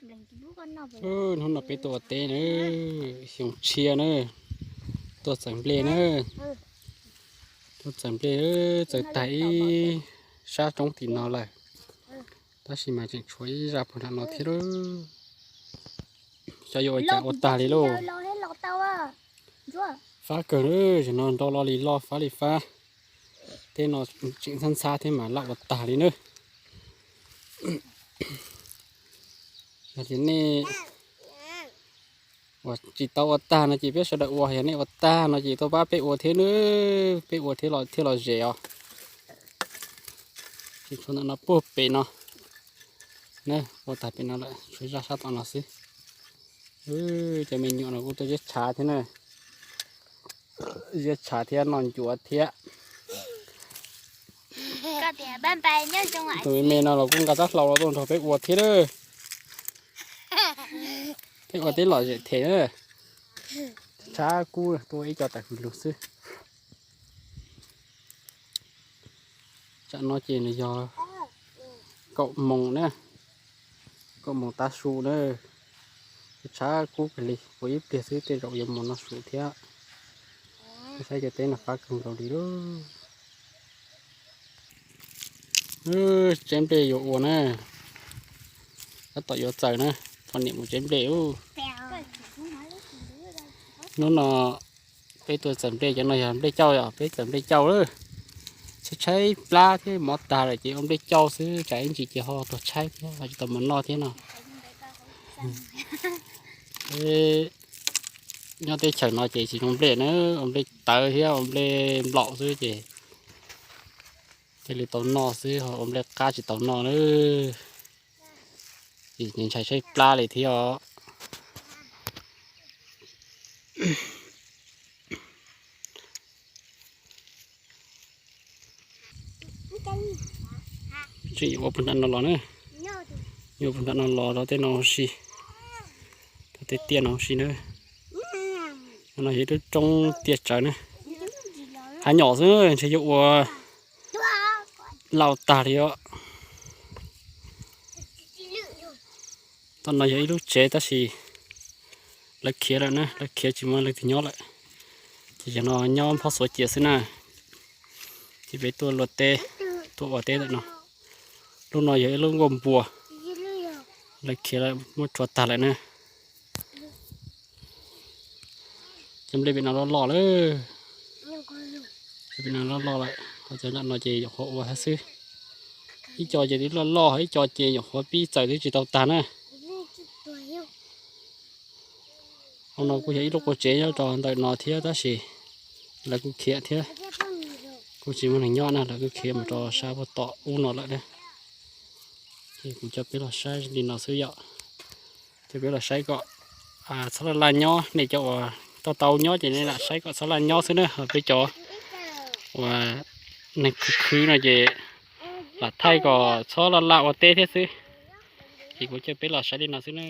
Hnub no peb tuaj ua teb na, xyoo tshiab na, tuaj txawm nplej na, tuaj txawm nplej, txawm tag ib sab roob tim no lawm, tab sis mas tseem tshuav ib zaj puag nram no thiab lauj. Xyov yuav ua cas ua tag li lauj. Fab kawg, zaum no nrau lo li loj fab li fab. Tej no tseem ntxhab ntxhab thiab mas laj ua tag li na. Yog tias nej uas tsis tau ua tag no ces peb sawv daws ua, yog nej ua tag no ces tuaj pab peb ua thiab na, peb ua thiab los thiaj los zem os. Tseem tshuav ntawm no puag pem no, ua tag pem no lawm, tshuav zaj sab tom no xwb. Cov me nyuam no kuj tuaj ziab tshav thiab na, ziab tshav thiab noj ncuav thiab. Tus me me no los kuj nqa rab hlau los tuaj nrog peb ua thiab na. Peb ua teb lom zem them na. Tshav kub tuaj ua ib co tawm hws lug xwb. Tsam no ces nws yog kaum moos na, kaum moos tav su na. Tshav kub kawg li, ua ib pliag xwb tej zaum yuav mus noj su thiab. Saib cov teb no fab kawg nkaus li lauj. Tsev nplej yuav ua na, tab tom yuav txaws na, poj niam mus tsev nplej ub. Hnub no peb tuaj txawm nplej, cov no yog nplej cauj, yog peb txawm nplej cauj lawm. Tshaib tshaib plab thiab mov tag lawm ces ua nplej cauj xwb, tsam ib ntsis ces ho tuag tshaib thiab ho tsis tau mov noj thiab no. Nyob teb chaws no ces tsis zoo nplej na, ua nplej tawv thiab ua nplej nplaum xwb ces thiaj li tau noj xwb, ho ua nplej qab tsis tau noj na. Ces ntshai tshaib plab li thiab os. Tseem yuav ua puag nram no los na, yuav ua puag nram no los rau tej no ua si, rau tej tiaj no ua si na. No yog ib lub roob tiaj tsawv na, hav nyom xwb ntshe yuav ua laj tag li os. Tom no yog ib lub tsev tab sis lawv khiav lawm na, lawv khiav tsis muaj leej twg nyob lawm. Ces yog no nyob phob xuav cia xwb na. Ces peb tuaj luaj teb, tuaj ua teb ntawm no. Lub no yog ib lub nkuaj npua, lawv khiav lawm muab rhuav tag lawm na. Cov nplej pem no loj loj lawm, pem no loj loj lawm, ho cov nram no ces nyuam qhuav ua thiab xwb. Ib co ces twb loj loj, ib co ces nyuam qhuav pib txawm twb tsis tau tag na. Hauv no kuj yog ib lub qua tsev nyob rau ntawm no thiab tab sis lawv kuj khiav thiab, kuj tsis muaj neeg nyob na, lawv kuj khiav mus rau sab puag tom ub no lawm na. Ces kuv coj peb los saib li no xwb yom. Coj peb los saib kom txhob laj laj nyob, nej cov uas tau tau nyob ces nej lam saib kom txhob laj nyob xwb na, ho peb cov uas neeg khwv khwv no ces lam thaij kom txhob laj laj ua teb thiab xwb. Ces kuv coj peb los saib li no xwb na.